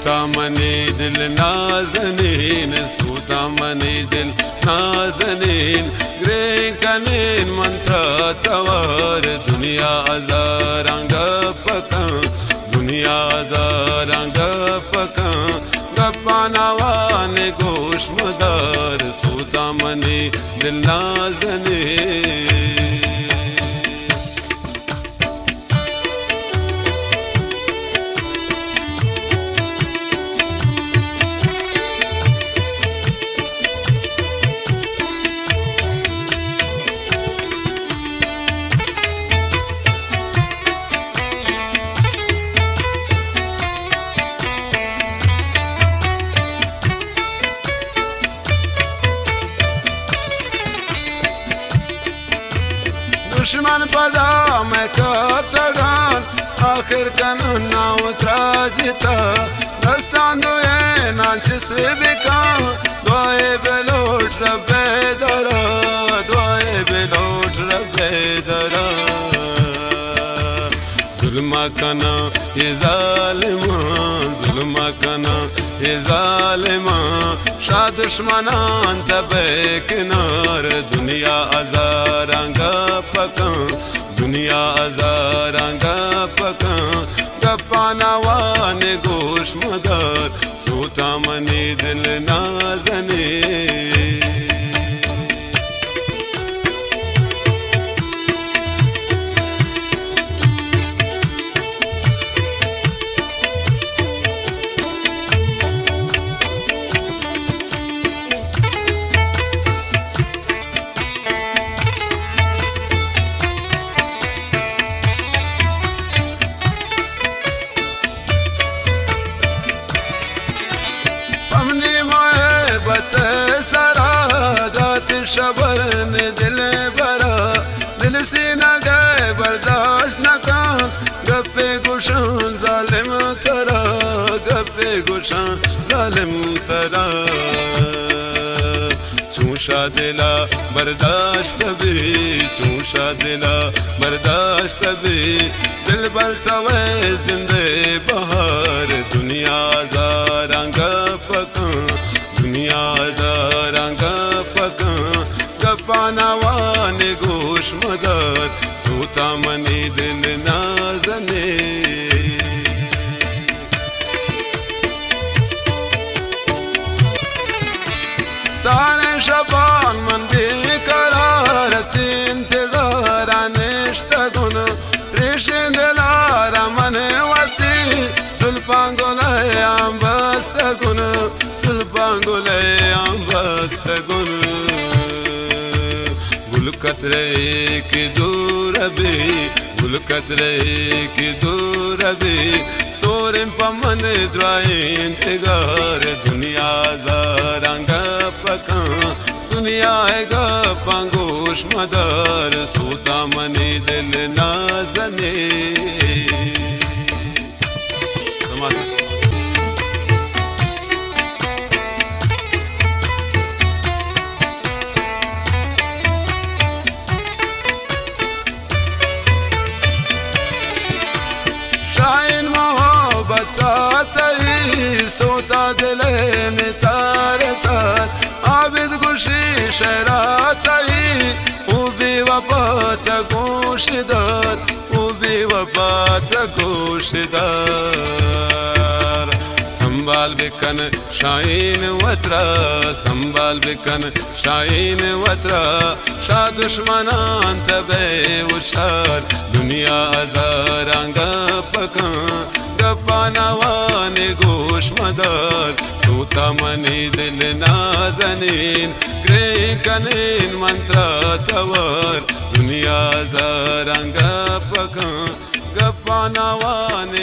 سوتا منی دل نازنین، سوتا منی دل نازنین، گرین کنین من ترا توار۔ دنیا ہزاراں گپ کن، دنیا ہزاراں گپ کن، گپاں نوان گوش مدار۔ سوتا منی دل نازنین۔ دشمن پدا مئے کپتگان، آخر کنن ناو ترا جتا۔ دستان دوئے نان چس بکن، دعائے بلوٹ رب درا، دعائے بلوٹ رب درا۔ ظلم کناں اے ظالماں، ظلم کناں اے ظالماں، شا دشمناں تبے کنار۔ دنیا ہزاراں گپ کن، دنیا ہزاراں گپ کن، گپاں نوان گوش مدار۔ سوتا منی دل نازنین۔ پمنی محبت سرا دات شبر نے دل برا، دل سینہ گئے برداشت نہ کن، گپے گوشاں ظالم ترا، گپے گوشاں ظالم ترا۔ چون شا دلا برداشت بی، چون شا دلا برداشت بی، دلبر توئے زندے بہار۔ دنیا ہزاراں گپ کن، دنیا ہزاراں گپ کن، گپاں نوان گوش مدار۔ سوتا منی دل نازنین۔ تاریں شپان من بے قرار ات انتظار ءَ نشتگن، ریشیں دلار ءَ من وتی زلپاں گلیاں بستگن، زلپاں گلیاں بستگن۔ گل قطرے کہ دور بی، گل قطرے کہ دور بی، سوریں پہ من درائیں دگار۔ دنیا ہزاراں گپ کن، دنیا ءِ گپاں گوش مدار، سوتا منی دل نازنین۔ شاہین محبت ءَ تئی سوتا دل ءِ نتار تار، عابد گوشی شعر ءَ تئی او بے وفا تہ گوش دار، او بے وفا تہ گوش دار۔ سنبھال بکن شاہین وترا، سنبھال بکن شاہین وترا، شا دشمناں تہ بئے ہشار۔ دنیا ہزاراں گپ کن، گپاں نوان گوش مدار، سوتا منی دل نازنین، گریں کنین من ترا توار۔ دنیا ہزاراں گپ کن، گپاں نوان